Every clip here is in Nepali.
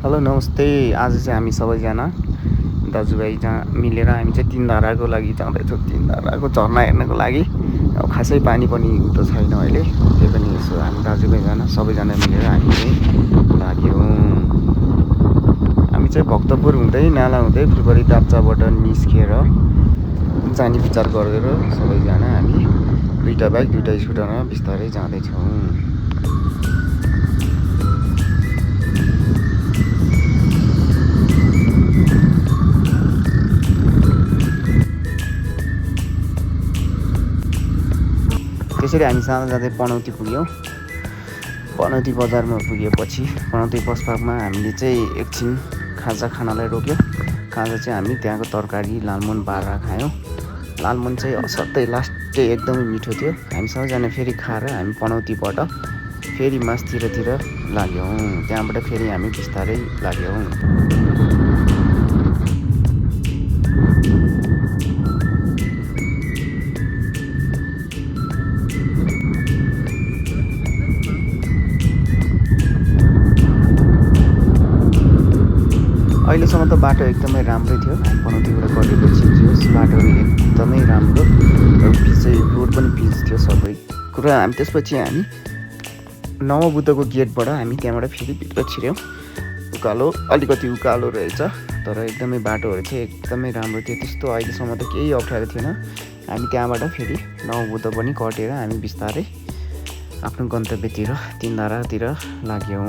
हेलो नमस्ते। आज चाहिँ हामी सबैजना दाजुभाइ मिलेर हामी चाहिँ तिनधाराको लागि जाँदैछौँ। तिनधाराको झरना हेर्नको लागि। अब खासै पानी पनि उतो छैन अहिले, त्यही पनि यसो हामी दाजुभाइजना सबैजना मिलेर हामी चाहिँ लाग्यौँ। हामी चाहिँ भक्तपुर हुँदै नाला हुँदै फुलबारी दाप्चाबाट निस्किएर जाने विचार गरेर सबैजना हामी दुईवटा बाइक दुईवटा स्कुटरमा बिस्तारै जाँदैछौँ। त्यसरी हामी जाँदा जाँदै पनौती पुग्यौँ। पनौती बजारमा पुगेपछि पनौती बस पार्कमा हामीले चाहिँ एकछिन खाजा खानालाई रोक्यो। खाजा चाहिँ हामी त्यहाँको तरकारी लालमोहन बाह्र खायौँ। लालमोहन चाहिँ असाध्यै लास्टै एकदमै मिठो थियो। हामी सबैजना फेरि खाएर हामी पनौतीबाट फेरि मासतिर लाग्यौँ। त्यहाँबाट फेरि हामी बिस्तारै लाग्यौँ। अहिलेसम्म त बाटो एकदमै राम्रै थियो। हामी पनौतीबाट गएपछि बाटोहरू एकदमै राम्रो र रोड पनि पिच थियो सबै कुरा। त्यसपछि हामी नवबुद्धको गेटबाट हामी त्यहाँबाट फेरि भित्र छिर्यौँ। अलिकति उकालो रहेछ, तर एकदमै बाटोहरू चाहिँ एकदमै राम्रो थियो। त्यस्तो अहिलेसम्म त केही अप्ठ्यारो थिएन। हामी त्यहाँबाट फेरि नवबुद्ध पनि कटेर हामी बिस्तारै आफ्नो गन्तव्यतिर तिनधारातिर लाग्यौँ।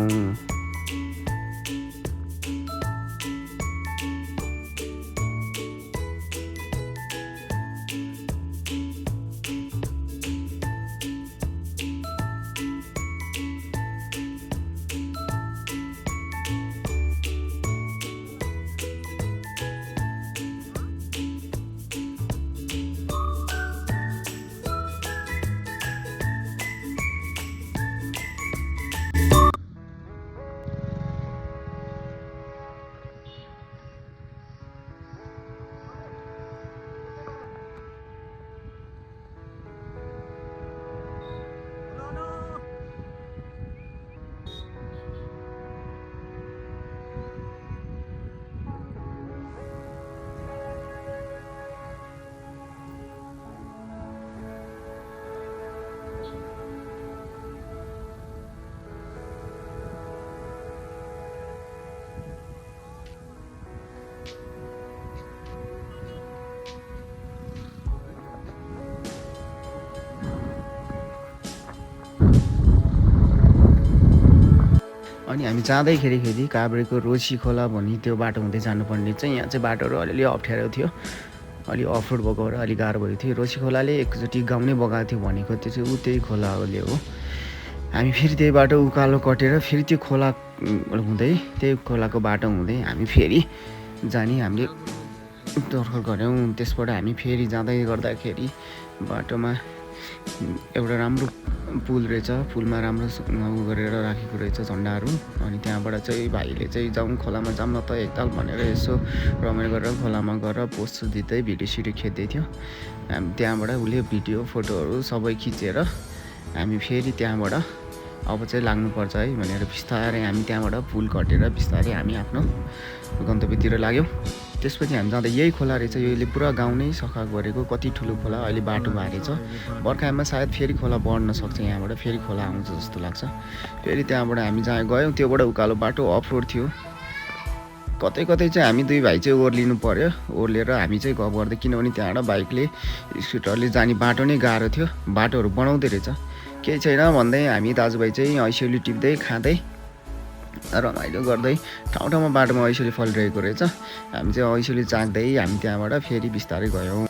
अनि हामी जाँदैखेरि काभ्रेको रोशी खोला भन्ने त्यो बाटो हुँदै जानुपर्ने चाहिँ यहाँ चाहिँ बाटोहरू अलिअलि अप्ठ्यारो थियो। अलि अफरोड भएको भएर अलिक गाह्रो भएको थियो। रोशी खोलाले एकचोटि गाउँ नै बगाएको थियो भनेको त्यो चाहिँ त्यही खोलाले हो। हामी फेरि त्यही बाटो उकालो कटेर फेरि त्यो खोला हुँदै त्यही खोलाको बाटो हुँदै हामी फेरि जाने हामीले तर्खर गऱ्यौँ। त्यसबाट हामी फेरि जाँदै गर्दाखेरि बाटोमा एउटा राम्रो पुल रहेछ। पुलमा राम्रो गरेर राखेको रहेछ झन्डाहरू। अनि त्यहाँबाट चाहिँ भाइले चाहिँ जाउँ खोलामा जाऊँ न त एकताल भनेर यसो रमाइलो गरेर खोलामा गएर पोस्ट दिँदै भिडियो सिडियो खेद्दै थियो। हामी त्यहाँबाट उसले भिडियो फोटोहरू सबै खिचेर हामी फेरि त्यहाँबाट अब चाहिँ लाग्नुपर्छ है भनेर बिस्तारै हामी त्यहाँबाट पुल कटेर बिस्तारै हामी आफ्नो गन्तव्यतिर लाग्यौँ। त्यसपछि हामी जाँदा यही खोला रहेछ। यसले पुरा गाउँ नै सफा गरेको कति ठुलो खोला। अहिले बाटो बारेछ। बर्खामा सायद फेरि खोला बढ्न सक्छ। यहाँबाट फेरि खोला आउँछ जस्तो लाग्छ। फेरि त्यहाँबाट हामी जहाँ गयौँ त्योबाट उकालो बाटो अफरोड थियो। कतै चाहिँ हामी दुई भाइ चाहिँ ओर्लिनु पर्यो। ओर्लेर हामी चाहिँ गफ गर्दै, किनभने त्यहाँबाट बाइकले स्कुटरले जाने बाटो नै गाह्रो थियो। बाटोहरू बनाउँदै रहेछ। केही छैन भन्दै हामी दाजुभाइ चाहिँ ऐसेली टिप्दै खाँदै रमाइलो गर्दै ठाउँमा बाटोमा ऐसेली फलिरहेको रहेछ। हामी चाहिँ ऐसेली चाख्दै हामी त्यहाँबाट फेरि बिस्तारै गयौँ।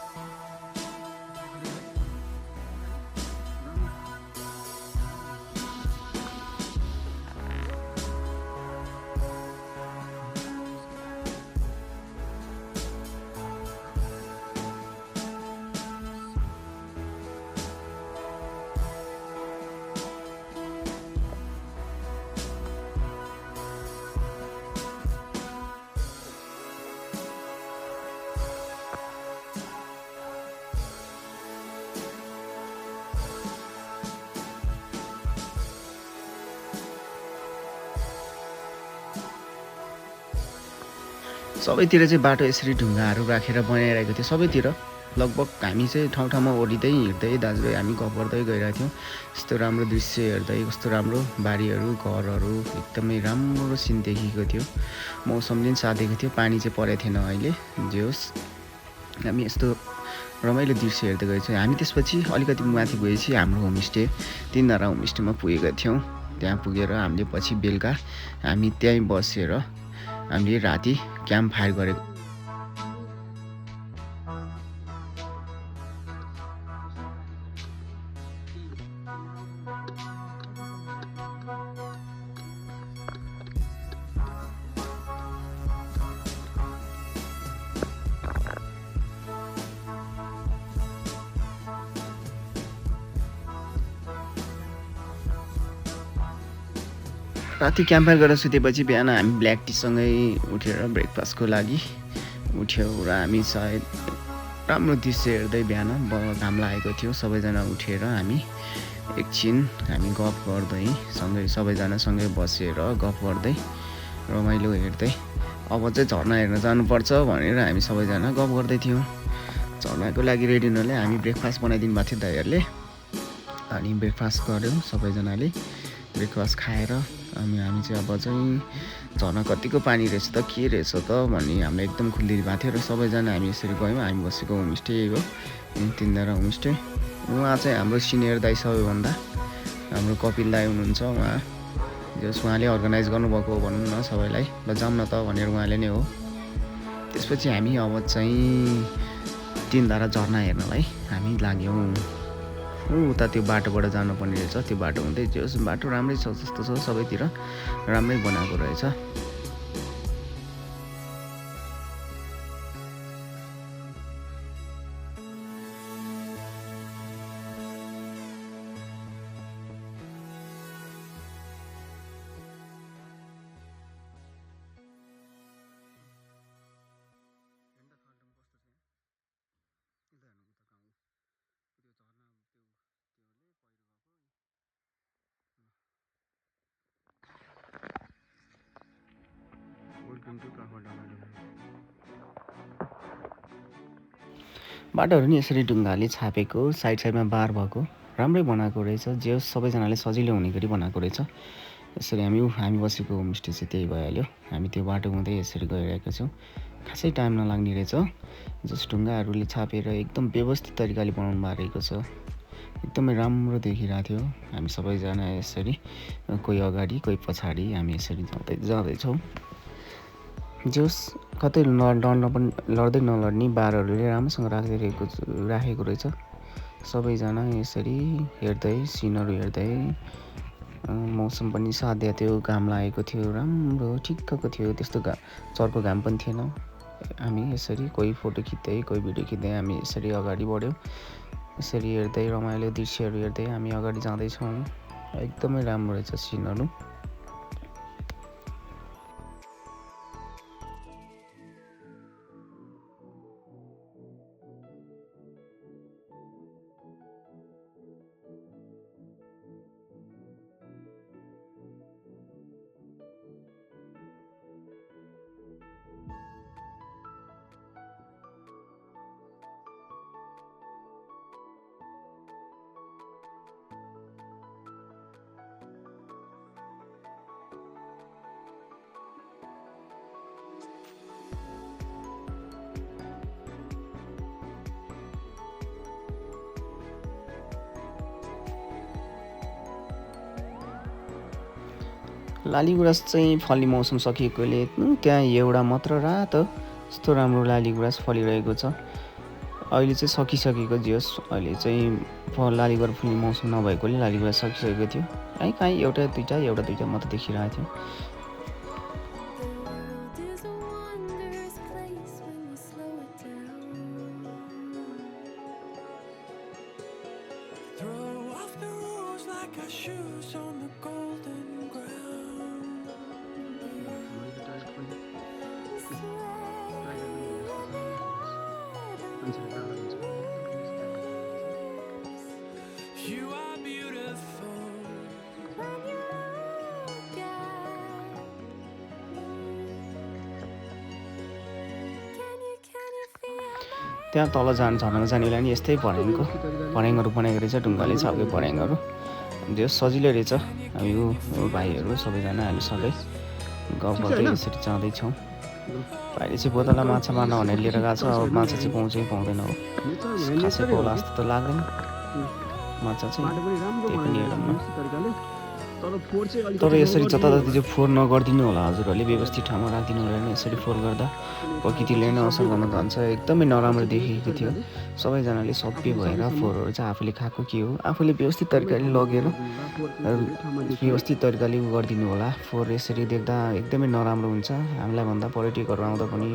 सबैतिर चाहिँ बाटो यसरी ढुङ्गाहरू राखेर बनाइरहेको थियो सबैतिर। लगभग हामी चाहिँ ठाउँ ठाउँमा ओर्लिँदै हिँड्दै दाजुभाइ हामी गफ गर्दै गइरहेको थियौँ। यस्तो राम्रो दृश्य हेर्दै कस्तो राम्रो बारीहरू घरहरू एकदमै राम्रो सिन देखिएको थियो। मौसमले पनि साथ दिएको थियो, पानी चाहिँ परेको थिएन अहिले जे होस्। हामी यस्तो रमाइलो दृश्य हेर्दै गएको थियौँ। हामी त्यसपछि अलिकति माथि गएपछि हाम्रो होमस्टे तिनधारा होमस्टेमा पुगेका थियौँ। त्यहाँ पुगेर हामीले पछि बेलुका हामी त्यहीँ बसेर हामीले राति क्याम्प फायर गरेको। राति क्याम्पफायर गरेर सुतेपछि बिहान हामी ब्ल्याक टीसँगै उठेर ब्रेकफास्टको लागि उठ्यौँ र हामी सायद राम्रो दृश्य हेर्दै बिहान घाम लागेको थियो। सबैजना उठेर हामी एकछिन हामी गफ गर्दै सँगै सबैजना सँगै बसेर गफ गर्दै रमाइलो हेर्दै अब चाहिँ झर्ना हेर्न जानुपर्छ भनेर हामी सबैजना गफ गर्दै थियौँ। झर्नाको लागि रेडी हुनाले हामी ब्रेकफास्ट बनाइदिनु भएको थियो दाइहरूले। अनि ब्रेकफास्ट गऱ्यौँ सबैजनाले। ब्रेकफास्ट खाएर अनि हामी चाहिँ अब चाहिँ झर्ना कतिको पानी रहेछ त के रहेछ त भन्ने हामीलाई एकदम खुल्दी भएको थियो र सबैजना हामी यसरी गयौँ। हामी बसेको होमस्टे हो तिनधारा होमस्टे। उहाँ चाहिँ हाम्रो सिनियर दाइ सबैभन्दा हाम्रो कपिल दाइ हुनुहुन्छ। उहाँ जस उहाँले अर्गनाइज गर्नुभएको हो भनौँ न सबैलाई, ल जाऊँ न त भनेर उहाँले नै हो। त्यसपछि हामी अब चाहिँ तिनधारा झर्ना हेर्नलाई हामी लाग्यौँ। उता त्यो बाटोबाट जानुपर्ने रहेछ, त्यो बाटो हुँदै जस बाटो राम्रै छ जस्तो छ, सबैतिर राम्रै बनाएको रहेछ। बाटोहरू नि यसरी ढुङ्गाले छापेको, साइड साइडमा बार भएको राम्रै बनाएको रहेछ। जे होस् सबैजनाले सजिलो हुने गरी बनाएको रहेछ। यसरी हामी बसेको होमस्टे चाहिँ त्यही भइहाल्यो। हामी त्यो बाटो हुँदै यसरी गइरहेको छौँ। खासै टाइम नलाग्ने रहेछ। जस ढुङ्गाहरूले छापेर एकदम व्यवस्थित तरिकाले बनाउनु भएको छ। एकदमै राम्रो देखिरहेको थियो। हामी सबैजना यसरी कोही अगाडि कोही पछाडि हामी यसरी जाँदैछौँ। जोस् कतै लड्दै नलड्ने बारहरूले राम्रोसँग राखेको रहेछ। सबैजना यसरी हेर्दै सिनहरू हेर्दै मौसम पनि साथ दिएको थियो, घाम लागेको थियो, राम्रो ठिक्कको थियो, त्यस्तो चर्को घाम पनि थिएन। हामी यसरी कोही फोटो खिच्दै कोही भिडियो खिच्दै हामी यसरी अगाडि बढ्यौँ। यसरी हेर्दै रमाइलो दृश्यहरू हेर्दै हामी अगाडि जाँदैछौँ। एकदमै राम्रो रहेछ सिनहरू। लालीगुराँस चाहिँ फल्ने मौसम सकिएकोले त्यहाँ एउटा मात्र रातो यस्तो राम्रो लालीगुराँस फलिरहेको छ। अहिले चाहिँ सकिसकेको जे होस्, अहिले चाहिँ लालीगुराँस फुल्ने मौसम नभएकोले लालीगुराँस सकिसकेको थियो। कहीँ एउटा दुईवटा मात्र देखिरहेको थियो। त्यहाँ तल झर्नामा जाने बेला नि यस्तै पर्याङहरू बनाएको रहेछ, ढुङ्गाले छाउकै पर्याङहरू। त्यो सजिलो रहेछ। हामी भाइहरू सबैजना हामी सबै गफ गर्दै यसरी जाँदैछौँ। भाइले चाहिँ बोतलमा माछा मार्न भनेर लिएर गएको छ। अब माछा चाहिँ पाउँछ कि पाउँदैन हो, खासै पाउला जस्तो त लाग्दैन माछा चाहिँ, त्यही पनि हेरौँ न। तर यसरी जताततै चाहिँ फोहोर नगरिदिनु होला हजुरहरूले, व्यवस्थित ठाउँमा राखिदिनु होला नि। यसरी फोहोर गर्दा प्रकृतिले नै असर गर्न जान्छ। एकदमै नराम्रो देखिएको थियो। सबैजनाले सबै भएर फोहोरहरू चाहिँ आफूले खाएको के हो आफूले व्यवस्थित तरिकाले लगेर व्यवस्थित तरिकाले गरिदिनु होला। फोहोर यसरी देख्दा एकदमै नराम्रो हुन्छ। हामीलाई भन्दा पर्यटकहरू आउँदा पनि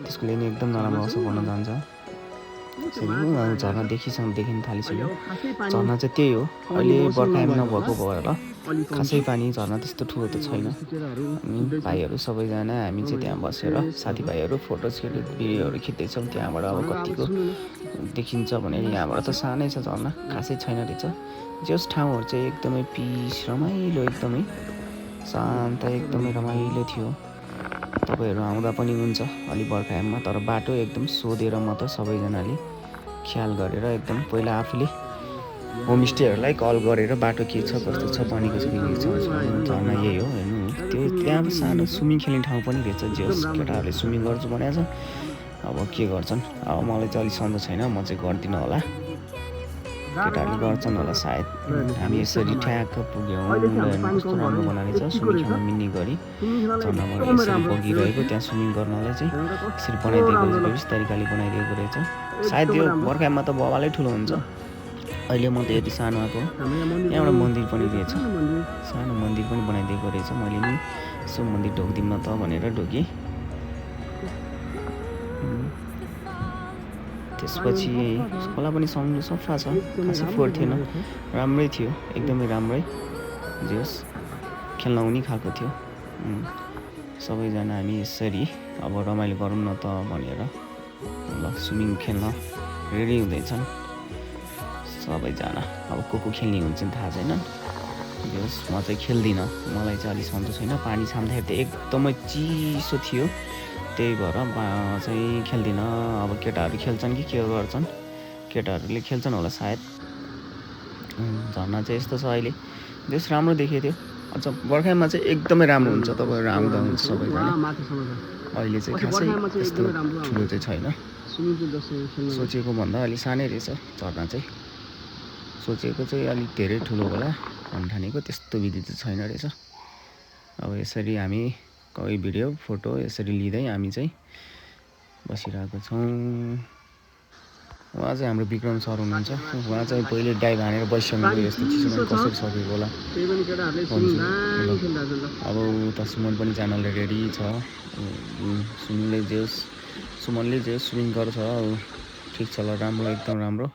त्यसको लागि एकदम नराम्रो असर पर्न जान्छ। झर्ना देखिन थालिसक्यो। झर्ना चाहिँ त्यही हो, अहिले बर्खा नभएको भएर खासै पानी झर्ना त्यस्तो ठुलो त छैन। अनि भाइहरू सबैजना हामी चाहिँ त्यहाँ बसेर साथीभाइहरू फोटो भिडियोहरू खिच्दैछौँ। त्यहाँबाट अब कतिको देखिन्छ भने यहाँबाट त सानै छ झर्ना, खासै छैन रहेछ। जस ठाउँहरू चाहिँ एकदमै पिस रमाइलो, एकदमै शान्त, एकदमै रमाइलो थियो। तपाईँहरू आउँदा पनि हुन्छ अलि बर्खामा, तर बाटो एकदम सोधेर मात्र सबैजनाले ख्याल गरेर एकदम पहिला आफूले होमस्टेहरूलाई कल गरेर बाटो के छ कस्तो छ पानीको छ के छ झर्ना यही हो हेर्नु। त्यो त्यहाँ सानो स्विमिङ खेल्ने ठाउँ पनि रहेछ। जस केटाहरूले स्विमिङ गर्छु भनेको छ, अब के गर्छन्। अब मलाई चाहिँ अलिक सन्चो छैन, म चाहिँ गर्दिनँ होला, केटाहरूले गर्छन् होला सायद। हामी यसरी ठ्याक्क पुग्यौँ। कस्तो राम्रो बनाएको छ स्विमिङ खेल्न मिल्ने गरी झर्नाबाट यसरी बगिरहेको। त्यहाँ स्विमिङ गर्नलाई चाहिँ यसरी बनाइदिएको रहेछ, व्यवस्थित तरिकाले बनाइदिएको रहेछ। सायद यो बर्खामा त बवालै ठुलो हुन्छ। अहिले म त यति सानो आएको, त्यहाँबाट मन्दिर पनि रहेछ, सानो मन्दिर पनि बनाइदिएको रहेछ। मैले नि यसो मन्दिर ढोकिदिउँ न त भनेर ढोकेँ। त्यसपछि खोला पनि सफा छ, खासै फोहोर थिएन, राम्रै थियो, एकदमै राम्रै। जे होस् खेल्न हुने खालको थियो। सबैजना हामी यसरी अब रमाइलो गरौँ न त भनेर ल स्विमिङ खेल्न रेडी हुँदैछन् सबैजना। अब को खेल्ने हुन्छ नि थाहा छैन। जे होस् म चाहिँ खेल्दिनँ, मलाई चाहिँ अलिक सन्चो छैन। पानी छाम्दाखेरि त एकदमै चिसो थियो, त्यही भएर चाहिँ खेल्दिनँ। अब केटाहरू खेल्छन् कि के गर्छन्, केटाहरूले खेल्छन् होला सायद। झर्ना चाहिँ यस्तो छ अहिले, जस राम्रो देखेको थियो। अच्छा बर्खामा चाहिँ एकदमै राम्रो हुन्छ, तपाईँहरू आउँदा हुन्छ सबैजना। अहिले चाहिँ खासै त्यस्तो ठुलो चाहिँ छैन, सोचेको भन्दा अलिक सानै रहेछ झर्ना चाहिँ। सोचेको चाहिँ अलिक धेरै ठुलो होला भन्ठानेको, त्यस्तो विधि चाहिँ छैन रहेछ। अब यसरी हामी कोही भिडियो फोटो यसरी लिँदै हामी चाहिँ बसिरहेको छौँ। उहाँ चाहिँ हाम्रो विक्रम सर हुनुहुन्छ। उहाँ चाहिँ पहिले डाइभ हानेर बसिसक्नुभयो, यस्तो चिसोमा कसरी सकेको होला। अब उता सुमन पनि जानलाई रेडी छ। सुमनले जे स्विमिङ गर्छ, ठिक छ ल, राम्रो एकदम राम्रो।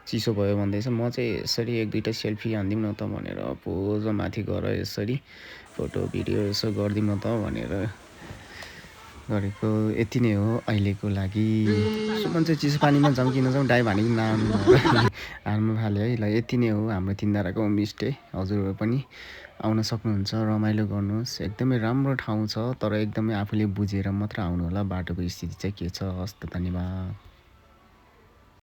चिसो भयो भन्दैछ। म चाहिँ यसरी एक दुईवटा सेल्फी हानिदिउँ न त भनेर पोज माथि गएर यसरी फोटो भिडियो यसो गरिदिउँ न त भनेर गरेको। यति नै हो अहिलेको लागि। सुमन चाहिँ चिसो पानीमा जाउँ कि नजाउँ, डाइभ हानेको हान्नु थाल्यो है। ल यति नै हो हाम्रो तिनधाराको होमस्टे। हजुरहरू पनि आउन सक्नुहुन्छ, रमाइलो गर्नुहोस्। एकदमै राम्रो ठाउँ छ, तर एकदमै आफूले बुझेर मात्र आउनु होला बाटोको स्थिति चाहिँ के छ। हस् त, धन्यवाद।